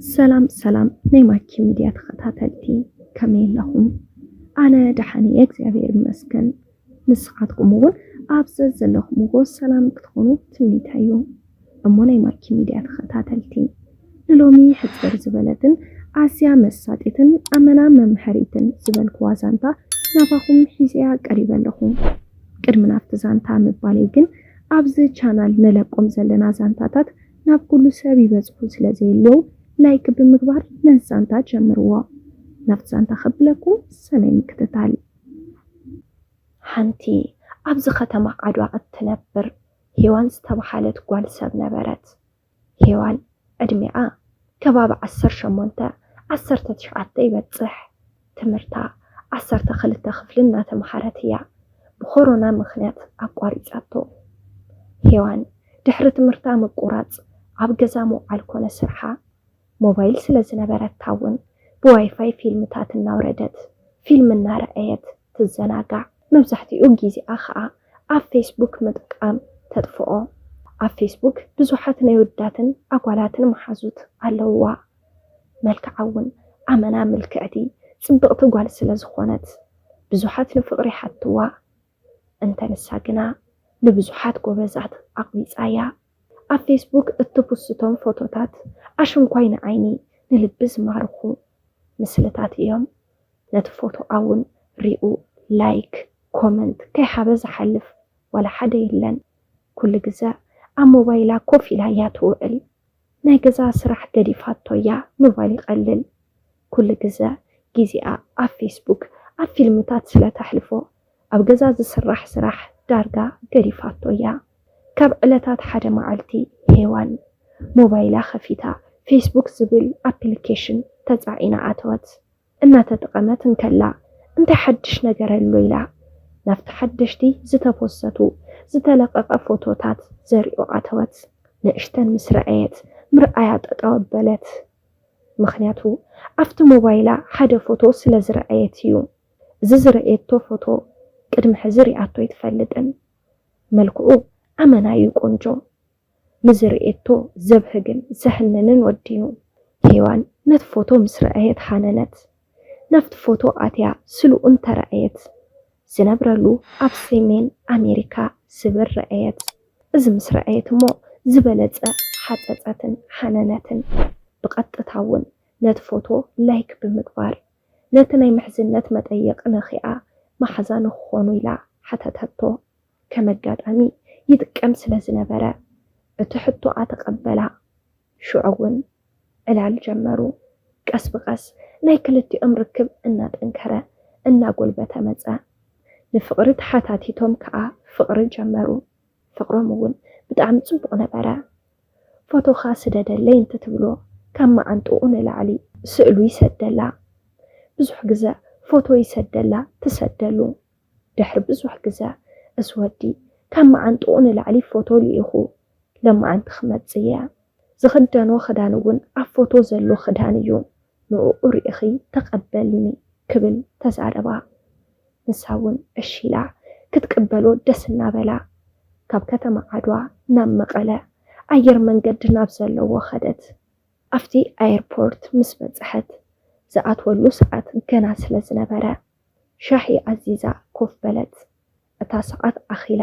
ሰላም ሰላም ናይ ማኪ ሚድያ ተኸታተልቲ፣ ከመይ ኣለኹም? ኣነ ደሓን እየ እግዚኣብሔር ይመስገን። ንስኻትኩም እውን ኣብ ዘዘለኹምዎ ሰላም ክትኾኑ ትምኒተይ እዩ። እሞ ናይ ማኪ ሚድያ ተኸታተልቲ፣ ንሎሚ ሕፅር ዝበለትን ኣዝያ መሳጢትን ኣመና መምሀሪትን ዝበልክዋ ዛንታ ናባኹም ሒዘያ ቀሪበ ኣለኹ። ቅድሚ ናብቲ ዛንታ ምባለይ ግን ኣብዚ ቻናል ንለቆም ዘለና ዛንታታት ናብ ኩሉ ሰብ ይበፅሑ ስለ ዘየለዉ ላይክ ብምግባር ነዚ ዛንታ ጀምርዎ። ናብቲ ዛንታ ከብለኩም ሰናይ ምክትታል። ሓንቲ ኣብዚ ከተማ ዓድዋ እትነብር ሄዋን ዝተባሃለት ጓል ሰብ ነበረት። ሄዋን ዕድሜኣ ከባቢ ዓሰርተ ሸሞንተ ዓሰርተ ትሽዓተ ይበጽሕ። ትምህርታ ዓሰርተ ክልተ ክፍሊ እናተምሃረት እያ ብኮሮና ምኽንያት ኣቋሪጻቶ። ሄዋን ድሕሪ ትምህርታ ምቁራጽ ኣብ ገዛ ምውዓል ኮነ ስርሓ ሞባይል ስለ ዝነበረታ እውን ብዋይፋይ ፊልምታት እናውረደት ፊልም እናረኣየት ትዘናጋዕ። መብዛሕትኡ ግዜኣ ኸኣ ኣብ ፌስቡክ ምጥቃም ተጥፍኦ። ኣብ ፌስቡክ ብዙሓት ናይ ወዳትን ኣጓላትን መሓዙት ኣለውዋ። መልክዓ እውን ኣመና ምልክዕቲ ጽብቕቲ ጓል ስለ ዝኾነት ብዙሓት ንፍቕሪ ይሓትዋ። እንተ ንሳ ግና ንብዙሓት ጎበዛት ኣቕቢጻ እያ። ኣብ ፌስቡክ እትፕስቶም ፎቶታት ኣሽንኳይ ንዓይኒ ንልቢ ዝማርኹ ምስልታት እዮም። ነቲ ፎቶኣ እውን ሪኡ ላይክ፣ ኮመንት ከይሃበ ዝሓልፍ ዋላ ሓደ የለን። ኩሉ ግዘ ኣብ ሞባይላ ኮፍ ኢላ እያ ትውዕል። ናይ ገዛ ስራሕ ገዲፋቶ እያ ምባል ይቐልል። ኩሉ ግዘ ግዜኣ ኣብ ፌስቡክ ኣብ ፊልምታት ስለ ተሕልፎ ኣብ ገዛ ዝስራሕ ስራሕ ዳርጋ ገዲፋቶ እያ። ካብ ዕለታት ሓደ መዓልቲ ሄዋን ሞባይላ ከፊታ ፌስቡክ ዝብል ኣፕሊኬሽን ተፃዒና ኣተወት። እናተጠቐመት እንከላ እንታይ ሓድሽ ነገር ኣሎ ኢላ ናብቲ ሓደሽቲ ዝተፖሰቱ ዝተለቐቐ ፎቶታት ዘሪኦ ኣተወት። ንእሽተን ምስ ረኣየት ምርኣያ ጠጠው ኣበለት። ምኽንያቱ ኣብቲ ሞባይላ ሓደ ፎቶ ስለ ዝረኣየት እዩ። እዚ ዝረኣየቶ ፎቶ ቅድሚ ሕዚ ሪኣቶ ኣይትፈልጥን። መልክዑ ኣመና እዩ ቆንጆ። ንዝርእየቶ ዘብህግን ዘህንንን ወዲ እዩ። ሄዋን ነቲ ፎቶ ምስ ረኣየት ሃነነት። ናብቲ ፎቶ ኣትያ ስልኡ እንተረኣየት ዝነብረሉ ኣብ ሰሜን ኣሜሪካ ዝብል ረኣየት። እዚ ምስ ረኣየት እሞ ዝበለጸ ሓጸጸትን ሃነነትን። ብቐጥታ እውን ነቲ ፎቶ ላይክ ብምግባር ነቲ ናይ ምሕዝነት መጠየቒ ነኺኣ መሓዛ ንኽኾኑ ኢላ ሓተተቶ። ከም ኣጋጣሚ ይጥቀም ስለ ዝነበረ እቲ ሕቶኣ ተቐበላ። ሽዑ እውን ዕላል ጀመሩ። ቀስ ብቐስ ናይ ክልቲኦም ርክብ እናጠንከረ እናጎልበተ መጸ። ንፍቕሪ ተሓታቲቶም ከኣ ፍቕሪ ጀመሩ። ፍቕሮም እውን ብጣዕሚ ጽቡቕ ነበረ። ፎቶኻ ስደደለይ እንትትብሎ ካብ መዓንጥኡ ንላዕሊ ስእሉ ይሰደላ። ብዙሕ ግዘ ፎቶ ይሰደላ ትሰደሉ። ድሕሪ ብዙሕ ግዘ እዚ ወዲ ካብ መዓንጥኡ ንላዕሊ ፎቶ ልኢኹ ለማዓንቲ ክመጽእ እየ። ዝኽደኖ ክዳን እውን ኣብ ፎቶ ዘሎ ክዳን እዩ። ንእኡ ርኢኺ ተቐበልኒ ክብል ተዛረባ። ንሳ እውን እሺ ኢላ ክትቅበሎ ደስ እናበላ ካብ ከተማ ዓድዋ ናብ መቐለ ኣየር መንገዲ ናብ ዘለዎ ኸደት። ኣብቲ ኣየርፖርት ምስ በጽሐት ዝኣትወሉ ሰዓት ገና ስለ ዝነበረ ሻሂ ኣዚዛ ኮፍ በለት። እታ ሰዓት ኣኺላ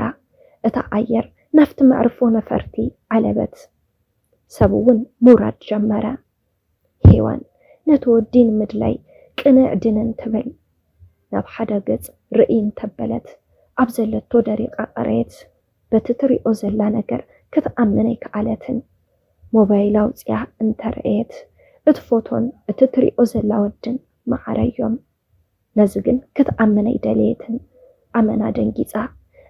እታ ኣየር ናብቲ መዕርፎ ነፈርቲ ዓለበት። ሰብ እውን ምውራድ ጀመረ። ሄዋን ነቲ ወዲ ንምድላይ ቅንዕ ድንን ትብል። ናብ ሓደ ገጽ ርእይ እንተበለት ኣብ ዘለቶ ደሪቓ ቀረየት። በቲ ትሪኦ ዘላ ነገር ክትኣምን ኣይከኣለትን። ሞባይል ኣውጺኣ እንተረኣየት እቲ ፎቶን እቲ ትሪኦ ዘላ ወድን መዓረ እዮም። ነዚ ግን ክትኣምን ኣይደለየትን። ኣመና ደንጊጻ፣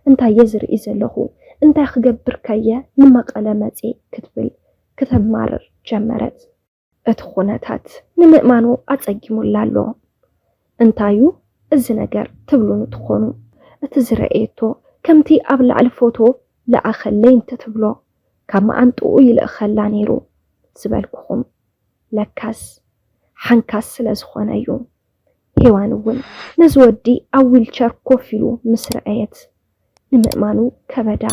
"እንታይ እየ ዝርኢ ዘለኹ? እንታይ ክገብር ከየ ንመቐለ መጺእ?" ክትብል ክተማርር ጀመረት። እቲ ኩነታት ንምእማኑ ኣጸጊሙላ ኣሎ። "እንታዩ እዚ ነገር?" ትብሉ ንትኾኑ፣ እቲ ዝረኣየቶ ከምቲ ኣብ ላዕሊ ፎቶ ለኣኸለይ እንትትብሎ ካብ መዓንጥኡ ይልእኸላ ነይሩ ዝበልኩኹም ለካስ ሓንካስ ስለ ዝኾነ እዩ። ሄዋን እውን ነዚ ወዲ ኣብ ዊልቸር ኮፍ ኢሉ ምስ ረኣየት ንምእማኑ ከበዳ፣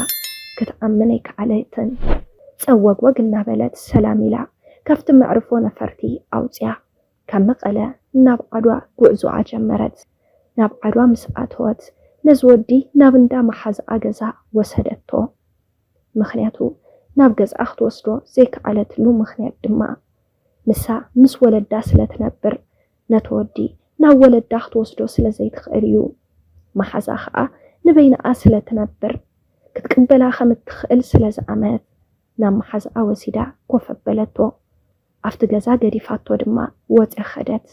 ክትኣምን ኣይከኣለትን። ጸወግወግ እናበለት ሰላም ኢላ ካብቲ መዕርፎ ነፈርቲ ኣውፅያ ካብ መቐለ ናብ ዓድዋ ጉዕዞኣ ጀመረት። ናብ ዓድዋ ምስ ኣተወት ነዚ ወዲ ናብ እንዳ መሓዝኣ ገዛ ወሰደቶ። ምኽንያቱ ናብ ገዝኣ ክትወስዶ ዘይከኣለትሉ ምኽንያት ድማ ንሳ ምስ ወለዳ ስለ ትነብር ነቲ ወዲ ናብ ወለዳ ክትወስዶ ስለ ዘይትኽእል እዩ። መሓዛ ኸኣ ንበይንኣ ስለ ትነብር ክትቅበላ ከም እትኽእል ስለ ዝኣመነት ናብ መሓዝኣ ወሲዳ ኮፍ ኣበለቶ። ኣብቲ ገዛ ገዲፋቶ ድማ ወፅያ ኸደት።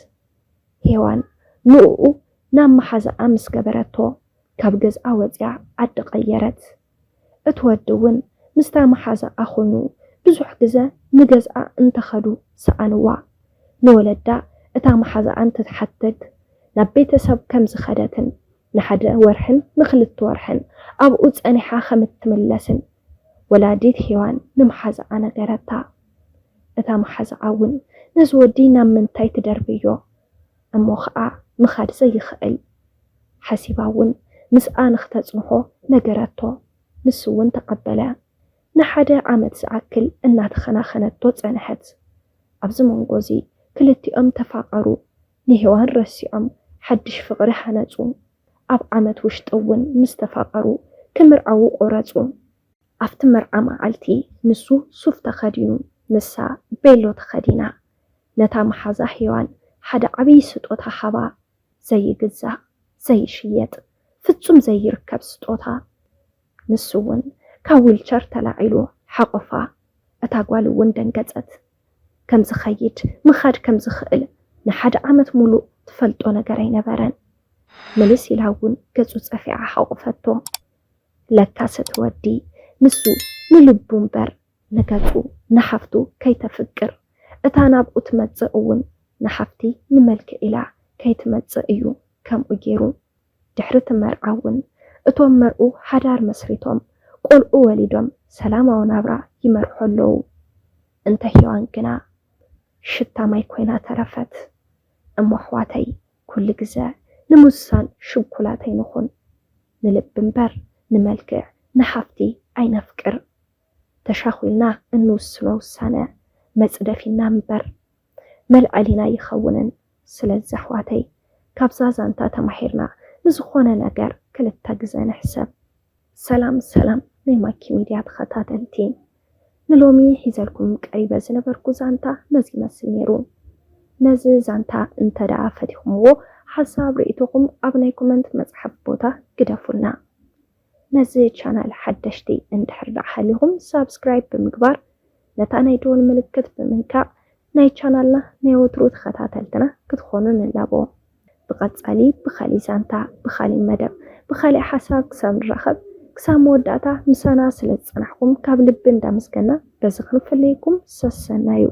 ሄዋን ንእኡ ናብ መሓዛኣ ምስ ገበረቶ ካብ ገዝኣ ወፅያ ዓዲ ቀየረት። እቲ ወዲ እውን ምስታ መሓዛኣ ኮይኑ ብዙሕ ግዘ ንገዝኣ እንተኸዱ ሰኣንዋ። ንወለዳ እታ መሓዛኣ እንትትሓትት ናብ ቤተሰብ ከም ዝኸደትን ንሓደ ወርሕን ንክልተ ወርሕን ኣብኡ ፀኒሓ ከም እትምለስን ወላዲት ሄዋን ንመሓዛኣ ነገረታ። እታ መሓዛኣ እውን ነዚ ወዲ ናብ ምንታይ ትደርብዮ እሞ ኸኣ ምኻድ ዘይኽእል ሓሲባ እውን ምስኣ ንክተፅንሖ ነገረቶ። ንሱ እውን ተቐበለ። ንሓደ ዓመት ዝኣክል እናተኸናኸነቶ ጸንሐት። ኣብዚ መንጎ እዚ ክልቲኦም ተፋቐሩ። ንሄዋን ረሲዖም ሓድሽ ፍቕሪ ሃነጹ። ኣብ ዓመት ውሽጢ እውን ምስ ተፋቐሩ ክምርዓዉ ቆረጹ። ኣብቲ መርዓ መዓልቲ ንሱ ሱፍ ተኸዲኑ ንሳ ቤሎ ተኸዲና ነታ መሓዛ ሄዋን ሓደ ዓብዪ ስጦታ ሃባ። ዘይግዛእ ዘይሽየጥ ፍጹም ዘይርከብ ስጦታ። ንሱ እውን ካብ ዊልቸር ተላዒሉ ሓቖፋ። እታ ጓል እውን ደንገጸት። ከም ዝኸይድ ምኻድ ከም ዝኽእል ንሓደ ዓመት ሙሉእ ትፈልጦ ነገር ኣይነበረን። ምልስ ኢላ እውን ገጹ ጸፊዓ ሓቑፈቶ። ለካስ እቲ ወዲ ንሱ ንልቡ እምበር ንገጹ ንሓፍቱ ከይተፍቅር እታ ናብኡ ትመጽእ እውን ንሓፍቲ ንመልክዕ ኢላ ከይትመጽእ እዩ ከምኡ ገይሩ። ድሕሪ እቲ መርዓ እውን እቶም መርዑ ሓዳር መስሪቶም ቆልዑ ወሊዶም ሰላማዊ ናብራ ይመርሑ ኣለዉ። እንተ ሄዋን ግና ሽታ ማይ ኮይና ተረፈት። እሞ ኣሕዋተይ ኩሉ ግዘ ንምውሳን ሽኩላት ኣይንኹን። ንልቢ እምበር ንመልክዕ ንሓፍቲ ኣይነፍቅር። ተሻኺልና እንውስኖ ውሳነ መፅደፊና እምበር መልዐሊና ኣይኸውንን። ስለዚ ኣሕዋተይ ካብዛ ዛንታ ተማሂርና ንዝኾነ ነገር ክልተ ግዘ ንሕሰብ። ሰላም ሰላም ናይ ማኪ ሚድያ ተኸታተልቲ፣ ንሎሚ ሒዘልኩም ቀሪበ ዝነበርኩ ዛንታ ነዚ ይመስል ነይሩ። ነዚ ዛንታ እንተ ደኣ ፈቲኹምዎ ሓሳብ ርእይቶኹም ኣብ ናይ ኮመንት መፅሓፍ ቦታ ግደፉልና። ነዚ ቻናል ሓደሽቲ እንድሕር ደኣ ሃሊኹም ሳብስክራይብ ብምግባር ነታ ናይ ደወል ምልክት ብምንካእ ናይ ቻናልና ናይ ወትሩ ተኸታተልትና ክትኾኑ ንላቦ። ብቐጻሊ ብኻሊእ ዛንታ፣ ብኻሊእ መደብ፣ ብኻሊእ ሓሳብ ክሳብ ንራኸብ፣ ክሳብ መወዳእታ ምሳና ስለ ዝጸናሕኩም ካብ ልቢ እንዳመስገና በዚ ክንፍለየኩም ሰሰናዩ።